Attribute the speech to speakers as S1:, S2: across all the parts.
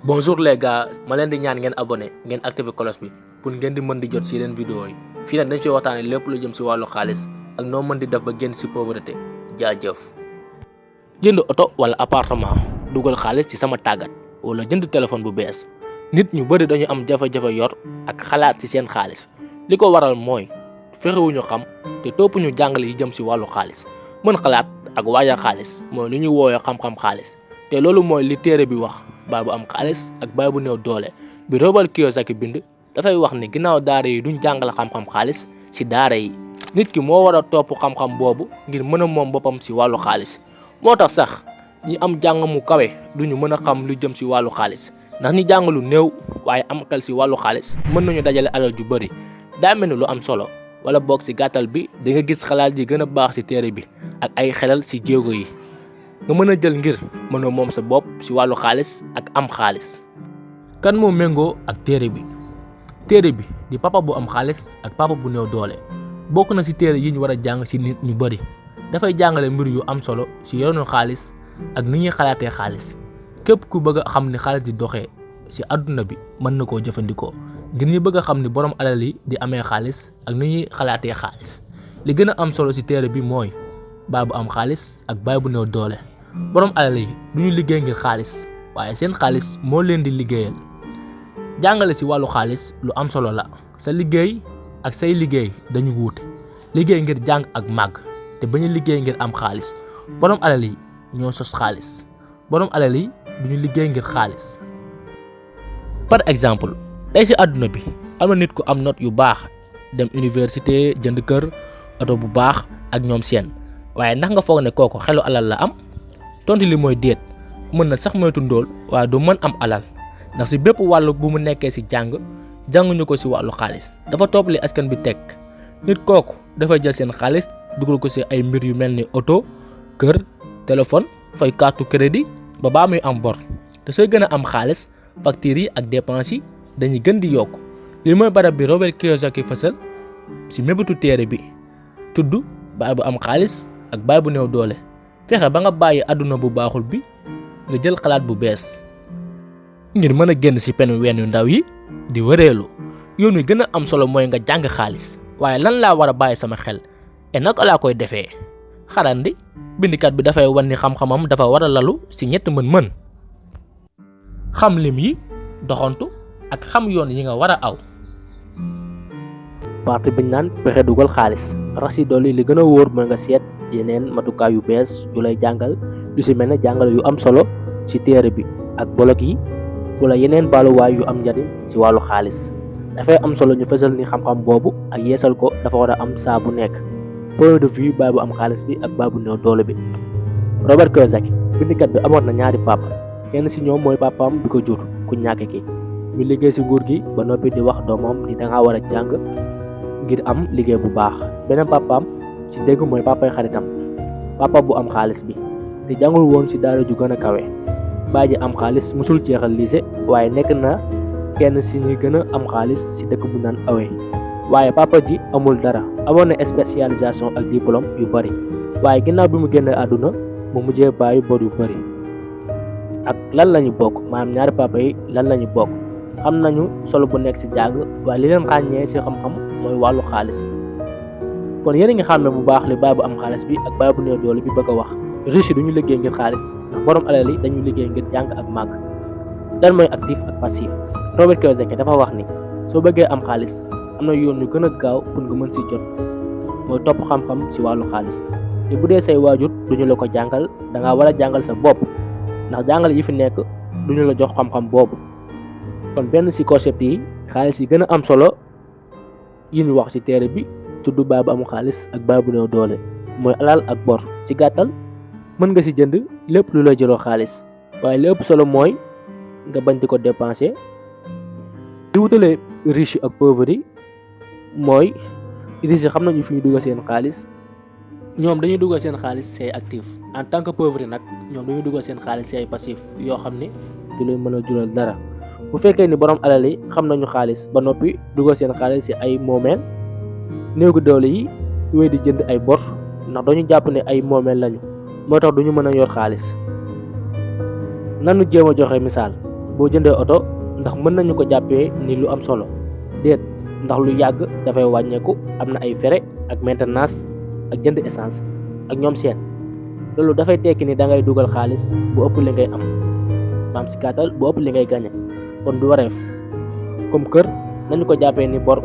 S1: Bonjour les gars, ma leen di ñaan ngeen abonné ngeen activer cloche bi pour ngeen di mën di jot ci yeneen vidéo yi fii nag dañ ci waxtaane lépp lu jëm ci wàllu xaalis ak noo mën di def ba génn ci pauvreté jaajëf. Jënd oto wala appartement dugal xaalis ci sama tàggat wala jënd téléphone bu bees nit ñu bari dañu am jafe-jafe yor ak xalaat ci seen xaalis li ko waral mooy fexewuñu xam te topp ñu jàngale yi jëm ci wàllu xaalis mën xalaat ak waajal xaalis mooy li ñuy woowee xam-xam xaalis te loolu mooy li téere bi wax. baay bu am xaalis ak baay bu néew doole bi Robert Kiyosaki bind dafay wax ni ginnaaw daara yi duñ jàngale xam-xam xaalis ci daara yi nit ki moo war a topp xam-xam boobu ngir mën a moom boppam ci wàllu xaalis moo tax sax ñi am jàng mu kawe duñu mën a xam lu jëm ci wàllu xaalis ndax ñi jàng lu néew waaye am xel ci wàllu xaalis mën nañu dajale alal ju bari daa mel ni lu am solo wala boog ci gàttal bi di nga gis xalaat yi gën a baax ci téere bi ak ay xelal ci jéego yi nga mën a jël ngir mënoo moom sa bopp ci wàllu xaalis ak am xaalis. kan moo méngoo ak téere bi di papa bu am xaalis ak papa bu néew doole bokk na ci téere yi ñu war a jàng ci nit ñu bari dafay jàngale mbir yu am solo ci yoonu xaalis ak ni ñuy xalaatee xaalis képp ku bëgg a xam ni xaalis di doxee ci àdduna bi mën na koo jëfandikoo ngir ñu bëgg a xam ni borom alal yi di amee xaalis ak ni ñuy xalaatee xaalis li gën a am solo ci téere bi mooy baay bu am xaalis ak baay bu néew doole borom alal yi duñu liggéey ngir xaalis waaye seen xaalis moo leen di liggéeyal jàngale ci wàllu xaalis lu am solo la sa liggéey ak say liggéey dañu wuute liggéey ngir jàng ak màgg te bañu liggéey ngir am xaalis borom alal yi ñoo sos xaalis borom alal yi duñu liggéey ngir xaalis. par exemple tey ci àdduna bi am na nit ku am note yu baax dem université jënd kër oto bu baax ak ñoom seen waaye ndax nga foog ne kooku xelu alal la am tontu li mooy déet mën na sax moytu ndóol waaye du mën am alal ndax ci bépp wàllu bu mu nekkee ci jànguñu ko ci wàllu xaalis dafa topp li askan bi teg nit kooku dafay jël seen xaalis dugal ko ci ay mbir yu mel ni oto kër téléphone fay carte crédit ba baa muy am bor te sooy gën a am xaalis factures yi ak dépenses yi dañuy gën di yokk li mooy barab bi Robert Kiyosaki fësal ci mébétu téere bi tudd baay bu am xaalis ak baay bu néew doole fexe ba nga bàyyi àdduna bu baaxul bi nga jël xalaat bu bees ngir mën a génn ci penu ween yu ndaw yi di wëreelu yoon wi gën a am solo mooy nga jàng xaalis waaye lan laa war a bàyyi sama xel et naka laa koy defee xarandi bindikat bi dafay wan ni xam-xamam dafa war a lalu ci ñett mën-mën xam lim yi doxantu ak xam yoon yi nga war a aw. parti biñ naan pexe dugal xaalis rax ci dolli li gën a wóor mooy nga seet yeneen matukaay yu bees yu lay jàngal yu ci mel ne jàngale yu am solo ci téere bi ak bolog yi wala yeneen baaluwaay yu am njariñ ci wàllu xaalis dafay am solo ñu fësal ni xam-xam boobu ak yeesal ko dafa war a am saa bu nekk point de vue baay bu am xaalis bi ak baay bu néew doole bi. Robert Kiyosaki bindikat bi amoon na ñaari papa kenn ci ñoom mooy papaam bi ko jur ku ñàkk ki ñu liggéey ci nguur gi ba noppi di wax doomam ni dangaa war a jàng ngir am liggéey bu baax beneen papaam ci dégg mooy papay xaritam papa bu am xaalis bi te jàngul woon ci daara ju gën a kawe baay ji am xaalis musul jeexal lycée waaye nekk na kenn ci ñi gën a am xaalis ci dëkk bu naan awee waaye papa ji amul dara amoon na spécialisation ak diplôme yu bari waaye ginnaaw bi mu génnee àdduna mu mujjee bàyyi bor yu bari ak lan lañu bokk maanaam ñaari papa yi lan lañu bokk xam nañu solo bu nekk ci jàng waaye li leen ràññee ci xam-xam mooy wàllu xaalis kon yéen a ngi xàmme bu baax li baay bu am xaalis bi ak baay bu néew doole bi bëgg a wax riche duñu liggéey ngir xaalis ndax borom alal yi dañu liggéey ngir jàng ak màgg lan mooy actif ak passif. Robert Kiyosaki dafa wax ni soo bëggee am xaalis am na yoon yu gën a gaaw pour nga mën ci jot mooy topp xam-xam ci wàllu xaalis te bu dee say waajur duñu la ko jàngal dangaa war a jàngal sa bopp ndax jàngal yi fi nekk duñu la jox xam-xam boobu kon benn ci concept yi xaalis yi gën a am solo yi ñu wax ci téere bi tudd baay bu am xaalis ak baay bu néew doole mooy alal ak bor ci gàttal mën nga ci jënd lépp lu lay jëloo xaalis waaye li ëpp solo mooy nga bañ di ko dépenser di wutale riche ak pauvre yi mooy riche xam nañu fi ñu dugal seen xaalis ñoom dañuy dugal seen xaalis ci ay actif en tant que pauvre nag ñoom dañuy dugal seen xaalis ci ay passif yoo xam ne du leen mën a jural dara bu fekkee ni borom alal yi xam nañu xaalis ba noppi dugal seen xaalis ci ay moomeel néew gi doole yi wéy di jënd ay bor ndax dañu jàpp ne ay moomeel lañu moo tax duñu mën a yor xaalis nanu jéem a joxe misaal boo jëndee oto ndax mën nañu ko jàppee ni lu am solo déet ndax lu yàgg dafay wàññeeku am na ay frais ak maintenance ak jënd essence ak ñoom seen loolu dafay tekki ni da ngay dugal xaalis bu ëpp li ngay am maam si gàttal bu ëpp li ngay gañe kon du wareef comme kër nañu ko jàppee ni bor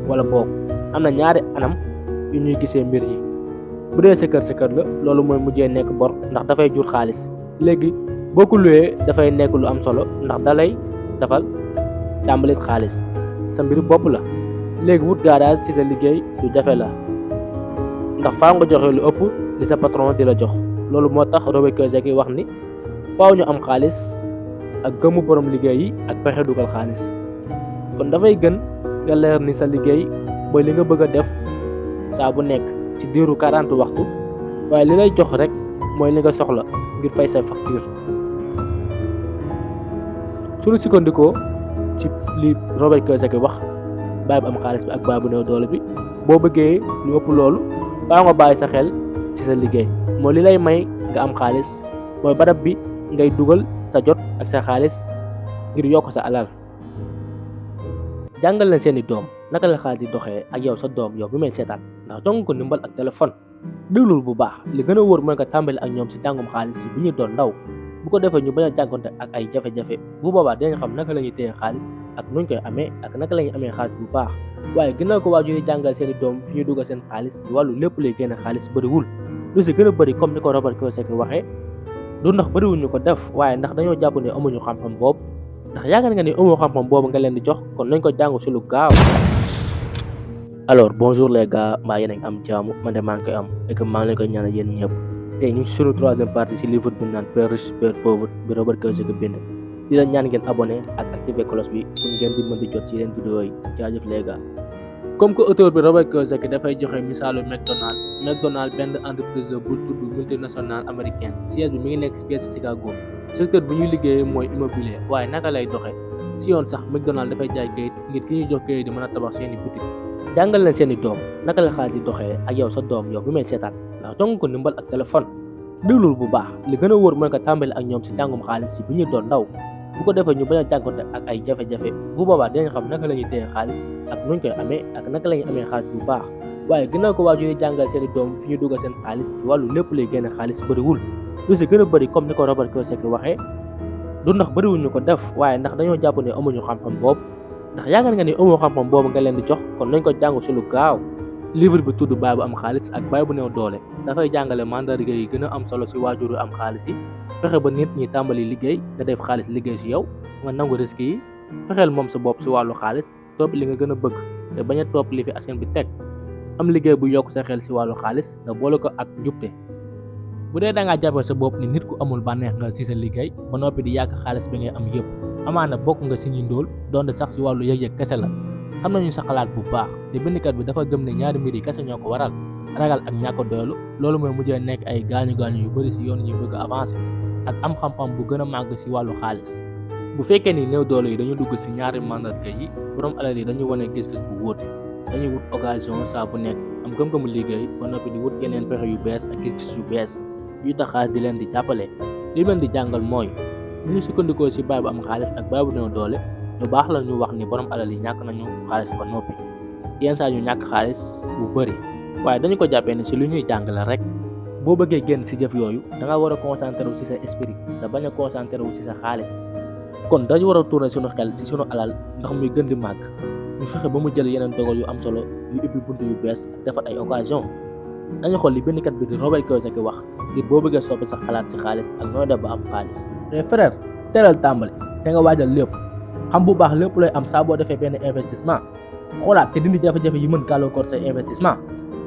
S1: wala boog am na ñaari anam yu ñuy gisee mbir yi bu dee sa kër la loolu mooy mujjee nekk bor ndax dafay jur xaalis léegi boo ko luwee dafay nekk lu am solo ndax dalay dafal tàmbalit xaalis sa mbir bopp la léegi wut garage ci sa liggéey lu jafe la ndax faaw nga joxe lu ëpp li sa patron di la jox loolu moo tax Robert Kiyosaki wax ni faaw ñu am xaalis ak gëmu borom liggéey yi ak pexe dugal xaalis kon dafay gën nga leer ni sa liggéey mooy li nga bëgg a def saa bu nekk ci diiru 40 waxtu waaye li lay jox rek mooy li nga soxla ngir fay say facture suñu sukkandikoo ci li Robert Kiyosaki wax baay bu am xaalis bi ak baay bu néew doole bi boo bëggee lu ëpp loolu faaw nga bàyyi sa xel ci sa liggéey mooy li lay may nga am xaalis mooy barab bi ngay dugal sa jot ak sa xaalis ngir yokk sa alal jàngal leen seeni doom naka la xaalis di doxee ak yow sa doom yow bi may seetaan ndax jox ko ndimbal ak téléphone déglul bu baax li gën a wóor mooy nga tàmbali ak ñoom si jàngum xaalis si bu ñuy doon ndaw bu ko defee ñu bañ a jànkonte ak ay jafe-jafe bu boobaa dinañ xam naka la ñuy téye xaalis ak nuñ koy amee ak naka la ñuy amee xaalis bu baax waaye ginnaaw ko waajur yi jàngal seeni doom fi ñuy dugal seen xaalis ci wàllu lépp lay génne xaalis bëriwul lu si gën a bëri comme ni ko Robert Kiyosaki waxee du ndax bëriwul ñu ko def waaye ndax dañoo jàpp ne amuñu xam-xam boobu ndax yaakaar nga ni amoo xam-xam boobu nga leen di jox kon nañ ko jàng si lu gaaw. Alors bonjour les gars mbaa yéen a ngi am jàmm man de maa ngi koy am et que maa ngi leen koy ñaanal yéen ñëpp tey ñu ngi si sunu troisième partie si livre bi naan Père riche Père pauvre bi Robert Kiyosaki bind di la ñaan ngeen abonné ak activer cloche bi pour ngeen di mën di jot ci yeneen vidéo yi jaajëf les gars. comme que auteur bi Robert Kiyosaki dafay joxe misaalu McDonald benn entreprise la bu tudd multinationale américaine siège bi mi ngi nekk fii ci Chicago secteur bi ñuy liggéeyee mooy immobilier waaye naka lay doxee si yoon sax McDonald dafay jaay kayit ngir ki ñuy jox kayit di mën a tabax seeni boutique jàngal leen seeni doom naka la xaalis di doxee ak yow sa doom yow bi may seetaan ndax jox ko ndimbal ak téléphone déglul bu baax li gën a wóor mooy nga tàmbali ak ñoom si jàngum xaalis si bu ñuy doon ndaw bu ko defee ñu bañ a jànkonte ak ay jafe-jafe bu boobaa dinañ xam naka la ñuy téye xaalis ak nuñ koy amee ak naka la ñuy amee xaalis bu baax waaye ginnaaw ko waajur yi jàngal seeni doom fi ñu dugal seen xaalis ci wàllu lépp lay génne xaalis bëriwul lu si gën a bëri comme ni ko Robert Kiyosaki waxee du ndax bëriwul ñu ko def waaye ndax dañoo jàpp ne amuñu xam-xam boobu ndax yaakaar nga ni amoo xam-xam boobu nga leen di jox kon nañ ko jàng ci lu gaaw. livre bi tudd baay bu am xaalis ak baay bu néew doole dafay jàngale mandarga yi gën a am solo ci waajuru am xaalis yi fexe ba nit ñi tàmbali liggéey nga def xaalis liggéey ci yow nga nangu risque yi fexeel moom sa bopp ci wàllu xaalis topp li nga gën a bëgg te bañ a topp li fi askan bi teg am liggéey bu yokk sa xel ci wàllu xaalis nga boole ko ak njubte bu dee da ngaa jàppee sa bopp ni nit ku amul bànneex nga ci sa liggéey ba noppi di yàq xaalis bi ngay am yëpp amaana bokk nga ci ñi ndóol doonte sax ci wàllu yëg-yëg kese la xam nañu sa xalaat bu baax te bindkat bi dafa gëm ne ñaari mbir yi kese ñoo ko waral ragal ak ñàkk a doylu loolu mooy mujjee nekk ay gaañu-gaañu yu bëri ci yoon ñuy bëgg a avancer ak am xam-xam bu gën a màgg ci wàllu xaalis bu fekkee ni néew doole yi dañu dugg ci ñaari mandarga yi borom alal yi dañu wane gis-gis bu wóote dañuy wut occasion saa bu nekk am gëm-gëmu liggéey ba noppi di wut yeneen pexe yu bees ak gis-gis yu bees yu tax xaalis di leen di jàppale li leen di jàngal mooy bu ñu sukkandikoo ci baay bu am xaalis ak baay bu néew doole lu baax la ñu wax ni borom alal yi ñàkk nañu xaalis ba noppi yenn saa ñu ñàkk xaalis bu bëri waaye dañu ko jàppee ne ci lu ñuy jàngale rek boo bëggee génn ci jëf yooyu da nga war a concentré wu ci sa esprit te bañ a concentré wu ci sa xaalis kon dañu war a tourner suñu xel ci suñu alal ndax muy gën di màgg ñu fexe ba mu jël yeneen dogal yu am solo yu ubbi bunt yu bees ak defar ay occasion dañu xool li bindkat bi di Robert Kiyosaki wax ngir boo bëggee soppi sa xalaat ci xaalis ak nooy def ba am xaalis mais frère teelal tàmbali te nga waajal lépp xam bu baax lépp looy am saa boo defee benn investissement xoolaat te dindi jafe-jafe yi mën gàllankoor say investissement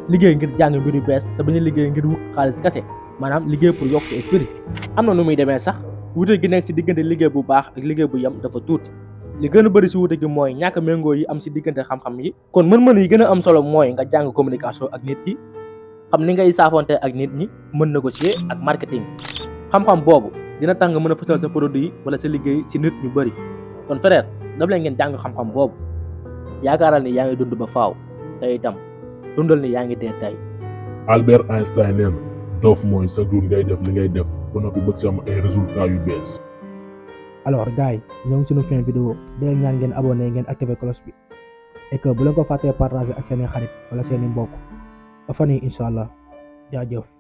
S1: liggéey ngir jàng mbir yu bees te bañ a liggéey ngir wut xaalis kese maanaam liggéey pour yokk sa esprit am na nu muy demee sax wute gi nekk ci diggante liggéey bu baax ak liggéey bu yem dafa tuuti li gën a bëri ci wute gi mooy ñàkk méngoo yi am ci diggante xam-xam yi kon mën-mën yi gën a am solo mooy nga jàng communication ak nit ki xam ni ngay saafonte ak nit ñi mën négocier ak marketing xam-xam boobu dina tax nga mën a fësal sa produit yi wala sa liggéey ci nit ñu bëri kon frère daf leen ngeen jàng xam-xam boobu yaakaaral ni yaa ngi dund ba faaw te itam dundal ni yaa ngi dee tey.
S2: Albert Einstein nee na doof mooy sa jour ngay def li ngay def ba noppi bëgg ci am ay résultats yu bees.
S3: alors gars yi ñoo ngi suñu fin vidéo di leen ñaan ngeen abonné ngeen activé cloche bi et que bu leen ko fàttee partager ak seeni xarit wala seeni mbokk ba fan yi incha allah jaajëf.